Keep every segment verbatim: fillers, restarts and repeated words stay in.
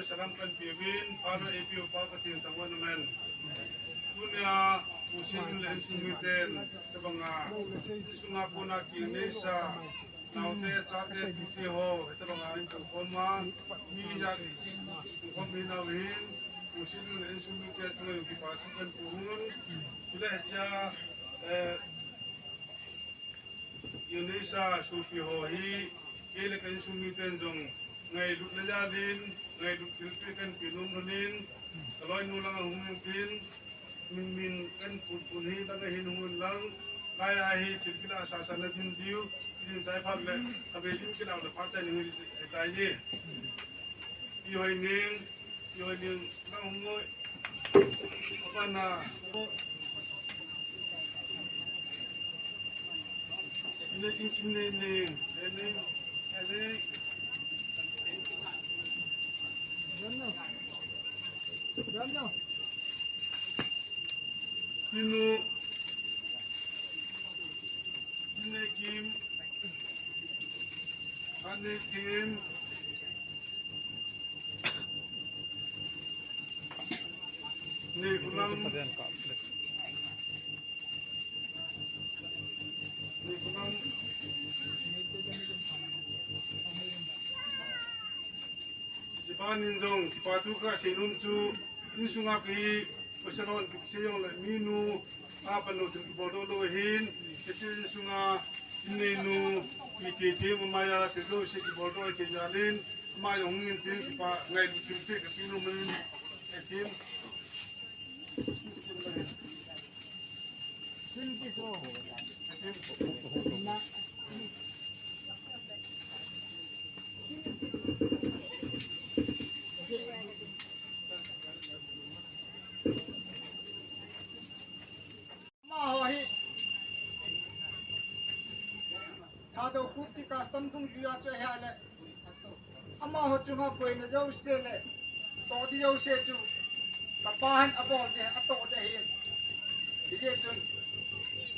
Salam kahin peuvin, Father A P upa Pathen thangvahna amen. Tunia, Pu Sinlun le insung miten, tabanga, insunga kona kineisa, naote, chate, tute ho, tabanga, in pungkhom a, mi ja, pungkhom hinau hin, Pu Sinlun le insung mite, chunga jong kipa thu kahin pun, chule hichea, eh, Indonesia sopi ho hi, kei le ka insung miten jong ngailutna jalin, ngailut thilpeh kahin pe nom lhonin, ka loinu langa hung intin, min min kahin pun pun hi langa hin hung in lang, lai a hi thil kilah sasa na din diu, idin chai phat le, ka be lim kilah le phat chai ni hui tai ji. Pi Hoining, Pi Hoining, nang hung ngoi. Apa na? Ini king king ni ni, ni, ni. Kinu. Kine Kim, Ane Kim, Ne Kulam, Ne Kulam. Hibanin jong, kipa thu kasei nom chu, insunga kahi, paisa lon kisei jong le, minu, apa nu thil kibol doh lou ahin, hiche insunga, inneinu, iti ti, mama ja, thil lou sei kibol doh ahi jalin, ama jong hung intin, kipa ngailut thilpeh kape nom in, e tin. Amaho hi Thadou Kuti custom dungjuia chu ahile, amaho chunga boina jouse le toh di jouse chu kapa hin abol ding, atoh ding ahi. Hijeh chun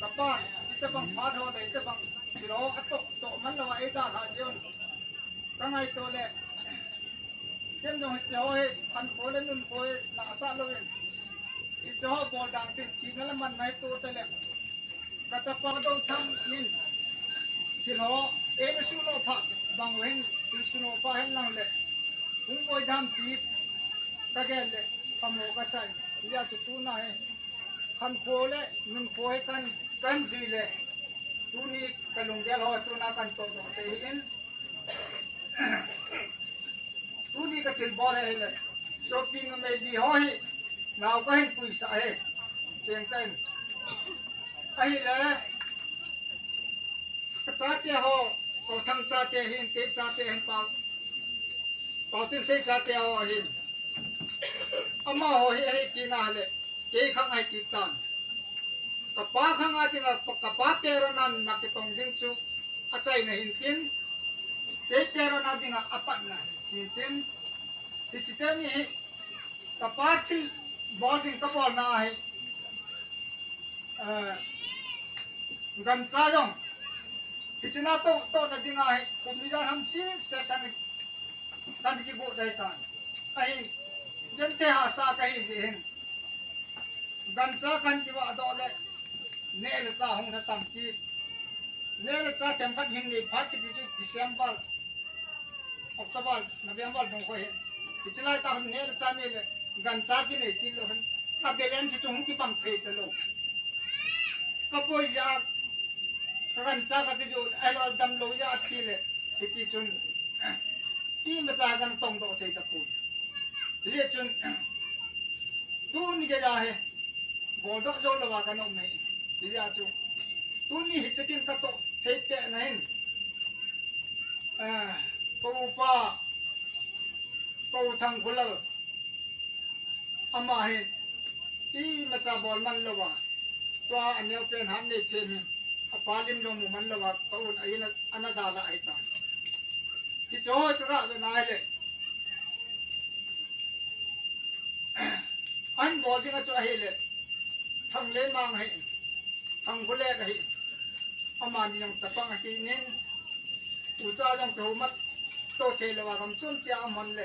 kapa, hitabang phat ho le hitabang thil ho atoh, toh man louva eidalha jiuvin. Kangaito le, ken jong hiche ho hi khankho le nunkho hi nahsah louvin, hiche ho bol dang tin thina le manna hi toh tale. Kachapa Douthang in thil ho eina suhnoh pha bang uhin, thil suhnoh pha hen lang le hung boi dam ti kagel le phamo kasai. Hijeh chun tuna hi khankho le nunkho hi kan, kan jui le tuni kalunggel ho tuna kan tohdoh te ahin. Tuni kathilbol ahile, sopi numei li ho hi nao kahin puisah ahi. Cheng kahin. Ahile, kachate ho, Kouthang chate ahin, kei chate ahin, Pao, Paotingsei chate ho ahin. Amaho hi ahi kit na ahile, kei khang ahi kit tan. Kapa khang a dinga, kapa perona na kitong ding chu achaina hintin, kei perona dinga apatna hintin, hiche teni hi kapa thilbol ding kabolna ahi, eh, gancha jong hiche natoh, tohna dinga hi kum ijat ham sese kan, kan kigo dai tan. Ahin, genthei hahsa kahi jeh hin gancha kan kivahdoh le, neh le chah hung lhasam kit. Neh le chah themkhat hin nei phat kiti chu December, October, November dung khu ahi. Hiche laitah hin neh le chah nei le gancha kinei kit lou hin, ka balance chu hung kibang thei talou. Kaboi jeh a kagancha kakijou, ahilou damlou jeh a thi le, hiti chun imacha kana tongdoh thei tapon. Hijeh chun tuni geiya hi boldoh jou louva kana um ahi. Hijeh chun tuni hiche kin katoh thei pehna hin, eh, ka upa, ka u Thangkhulal, ama hin imacha bol man louva, tua aneopen hat nei them hin, apa lim jong mu man louva, ka un a in a, ana dalha ahitan. Hiche ho hi kaga ve na ahile, ahin bol dinga chu ahile, Thanglenmang ahin, Thangkhulal ahin, amani jong chapang ahin, ucha jong kihoumat to thei louva gam chom chea aman le,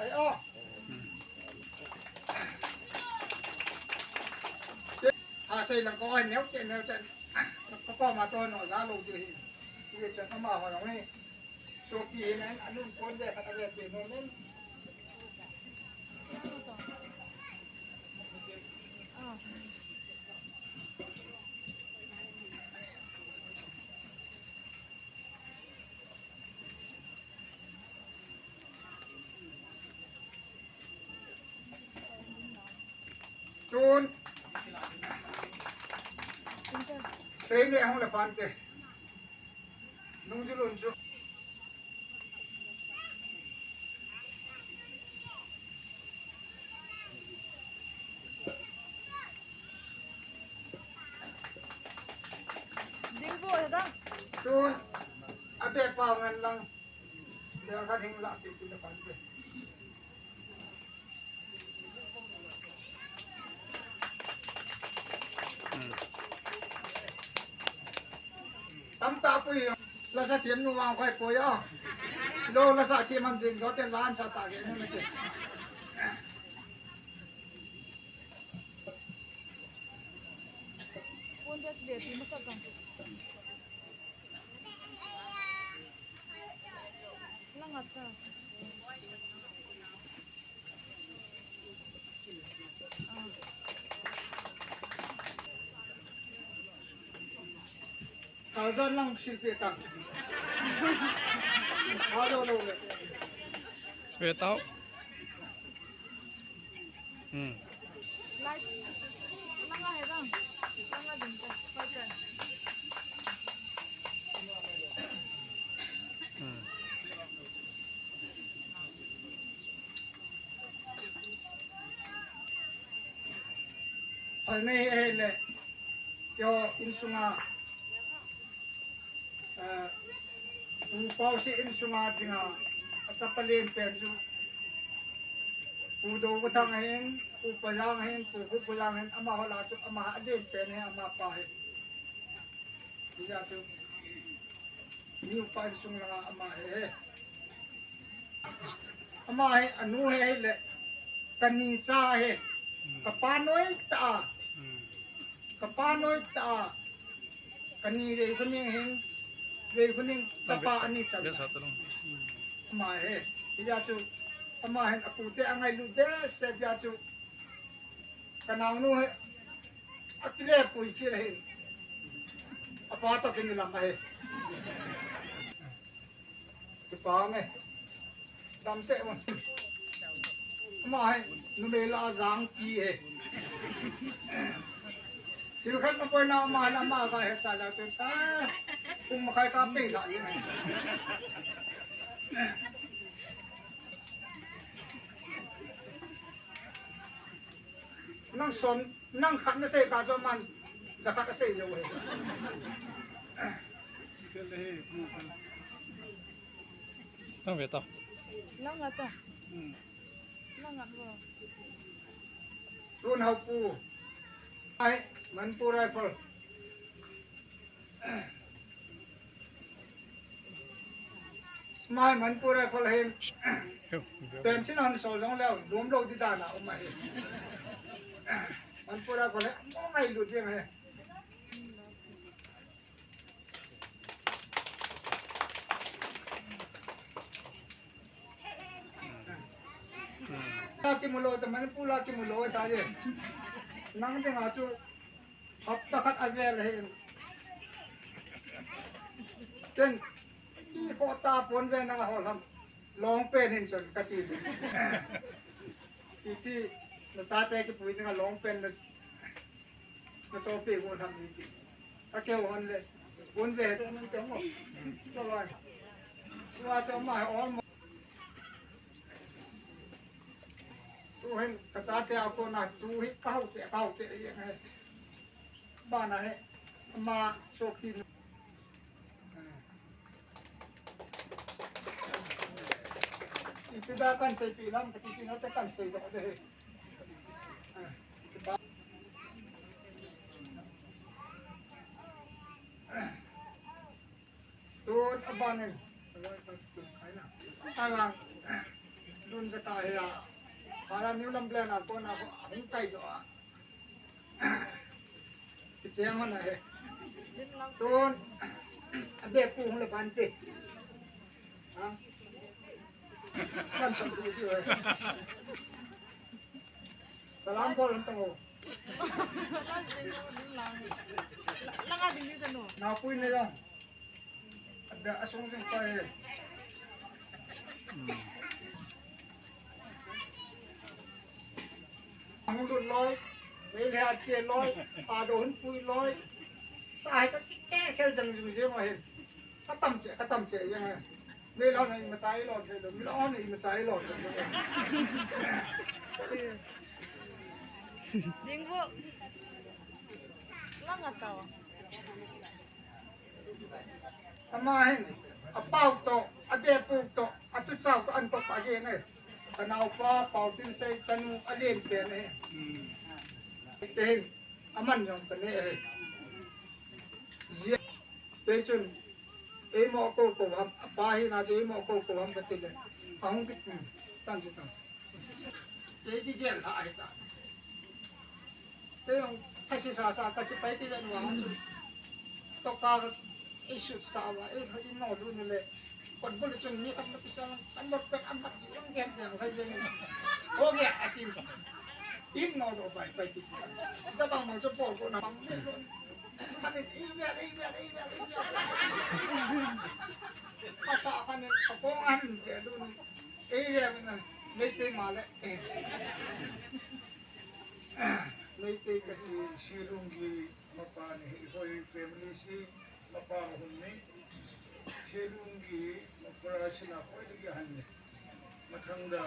Ai o. Ha sei lang ko ai neo che neo che. Ko ko ma to no la lo ju hi. Ye chen ama ho long ni. So pi hin an anun pon de khat a ve pi no men. Tun. Sei ne hong le pante. Nung ju lun chu. Ding bo da. Tun. A be pa ngan lang. Be khat hing la pi pi le pante. Tam ta pui. Lasa thiam nu vang khoi poi a. Lo lasa thiam ham jing jo ten lan sa sa ke nu ke. Pon dia chile ti masa ka. Lang ata. Kaldan lang silpi tang. Alo lo le. Sweat out. Hmm. Light. Phal nei ahile, keiho insunga, eh, Pu Paosi insunga dinga, achapa lenpen chu, Pu Dovathang ahin, Pu Pajang ahin, Pu Gu Pajang ahin, amaho lah chu, ama alenpen ahi, amapa hi. Hijeh chun, mi upa insung langa ama hi, hi. Ama hi, anu hi, hile, kani cha hi. Hmm. Kapa noi tah a. Hmm. Kapa noi tah a. Kani Veikhoning hin, Veikhoning chapa ani chan. Ama hi. Hijeh chun, ama hin, apute angailut behseh jeh chun, kanaonu hi, akile pui kit ahin. Apa toh kini lam ahi. Kipa me. Damsel mo. Ama hi, numei lah a jangpi ahi. Thil khat naboina ama lah a ama ga hesa lah chun ta. Pung makhai kape lah ni. Nang son, nang khat nasei kah chu aman, ja khat asei lou ahi. Nang ve ta. Nang ve ta. Hmm. Nang ve ta. Tun Haopu. Ai, Manipur Rifle. Ama hi Manipur Rifle hin. Pencil hon sol jong leu, lom lou di dan a um ahi. Manipur Rifle hin, mo mai lut jeng ahi. Ta kimu lou, ta Manipur la kimu lou, ta je. Nang dinga chu, hapta khat avel ahi. Ken, i ko ta pon ve nang a hol ham. Long pen hin chun kati. Iti, nachate kipui dinga long pen na Na chopi gon ham ni ti. Ka keu hon le. Gon ve te nun te mo. Lo lo. Tua cho ma hol mo. Tu hin ka chate a kona tu hi ka hau che, ka hau che ye ngai. Bana hi. Ama chopi. Ipi da kan seipi lam, kati pi na te kan seidoh de. Tun abanin. Alang, dun jaka hi a. Para New Lamlen a kona ko ahung kaidoh a. Kicheng hon ahi. Tun, abe pu hung le ban te. Ha? Kan sa tu ti ahi. Salam bol hon tang o. Langa ding ni tanu. Naopui ne jong. Ada asung sung pa e. Ahung lut loi, nei le ache loi, pa do hun pui loi. Ta hai ka kike khel jang jung jeng ahin. Ka tam che, ka tam che jeng ahin. Nei lo nei ma chai lo thei lo, mi lo nei ma chai lo thei lo. Ding bu. Langa tao. Ama hin, apao toh, abe pu toh, atuchau toh, an toh pa jeng e. Ka naopa, Paotinsei chanu, alen pen e. Te hin, aman jong ka ne e. Jia, te chun, eimo ko ko ham, apa hi na chu eimo ko ko ham ka ti le. Ahung kit, chan chu tang. Kei kigel lha ahi ta. Kei jong thase sasa ka sepai ti ven uva chu. Toka ka ei sut sa uva, ei kha in no lu nu le. Kon bul chun mi khat na kisa, an dot pet an bat ki jong gen gen khai gen. Ho ge atin. In no do pai pai ti. Sita bang mo chu pol ko na bang ni lo. Khan in ei vel, ei vel, ei vel, ei vel. Pasa khan in ka kong an je lu nu. Ei ve na, nei te ma le. Eh. Meitei kahi, Silunggi mapa ni hi, hoi family si mapa hum ni. Silunggi mapa sina hoi lagi han ni. Mathangda,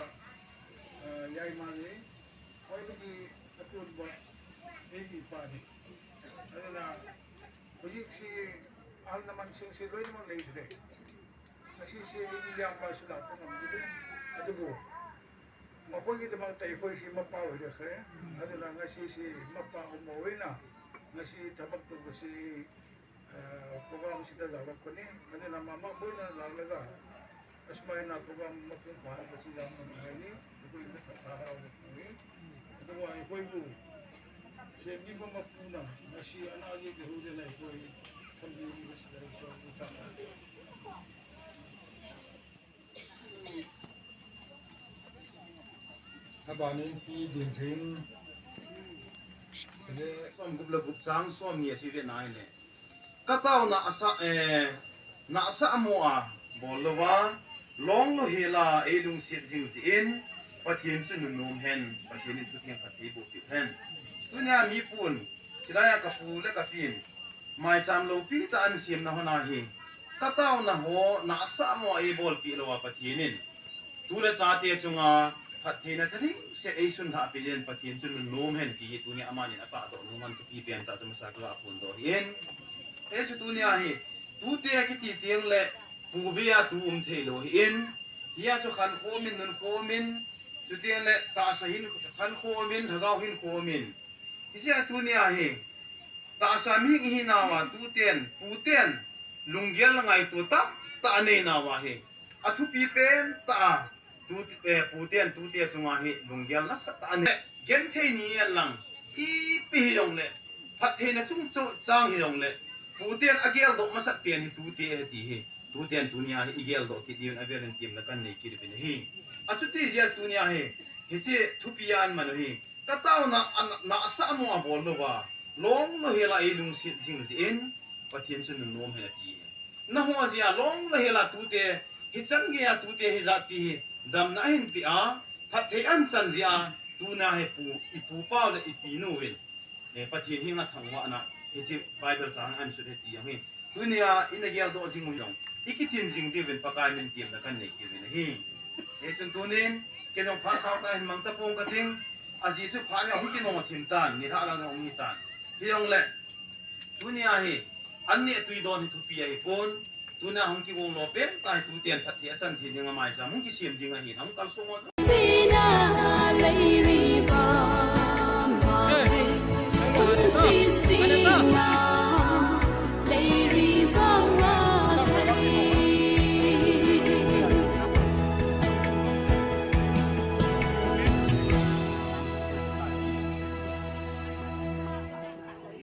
ah, Yaima ni, hoi lagi atul ba, baby pa ni. Aduna, hojik si ahal naman sing si loi naman lei de. Ngasi si iyang ba sila ko nam de. Adu bu. Makoi ki tamang tai koi si mapa hoi de khe. Aduna ngasi si mapa hoi mo hoi na. Ngasi tabak tu ngasi, eh, program si ta jalak ko ni. Aduna mama boina jalak lega. Asmai na program makum pa ngasi jam na ngai ni. Koi na ta ta ha ni. Aduna koi bu. Se mi ba makum na. Ngasi ana ye ke hu de na koi. Sambi ni ngasi da so ni ta. Abanin Pi Dinhring. Som gup le gup chang som ni a chi ve nai le. Ka tauna asa, eh, na asa mo a bol lova, long lo hela ei lungset jing jin, Pathen chu nunnom hen, Pathen in thuthiang phatthei boh peh hen. Tunia mi pun, chilai a ka pu le ka pin, maicham lopi ta an siam na hona hi. Ka tauna ho, na asa mo a ei bolpi lova Pathen in. Tu le chate chunga phattheina thaning se ei sun lha pi len Pathen chu nunnom hen ti hi tunia amanin atahdoh nu man thupi pen tah chu masa ka ga phondoh hi in. Ei chu tunia hi tute kiti tiang le pu bia tu um thei lo hi in. Hia chu khan khomin nun khomin chu tiang le tahsa hin khan khomin lhagao hin khomin. Hijeh a tunia hi, tahsa mihing ihi nauva tuten, puten, lunggel le ngaito tamtah anei nauva hi. Athupi pen tah a, tu, eh, puten, tute chunga hi, lunggel nasatah anei. Genthei ni lang, ipi hijongle, phattheina chungchang hijongle, puten ageldoh masat pen hi tute ahi ti hi. Tuten tunia hi, igeldoh kit diuvin avelin temna kan nei kit uvin ahi. Achuti jeh a tunia hi, hiche thupi a aman u hi. Ka tauna, a na, na asa mo a bol lova, long lo hela ei lungset jing jin, Pathen chu nunnom hen ati. Na ho jeh a long lo hela tute, hichan gei a tute hijat ti hi, damna ahin pe a, phatthei ahin chan jeh a, tuna hi pu, i pu pau le i pi nu vin. Eh, Pathen hi nga thangvahna, hiche Bible chang ahin sut hi ti jong hi. Tunia, ina geldoh jing u jong. I kichin jing diuvin Pakai min temna kan nei kit uvin ahi. Hichun tunin, kei jong phat sao tah hin mang tapong ka ting. Ajeh chu phat hi ahung kinong thim tan, nilhah lang ahung hi tan. Hijongle, tunia hi, an neh tui don hi thupi ahi pon. Tunia hung kigong lo pen tah hi tuten phatthei achan thei ding a maicham hung kisem ding ahin, hung kalsong o. Sina lei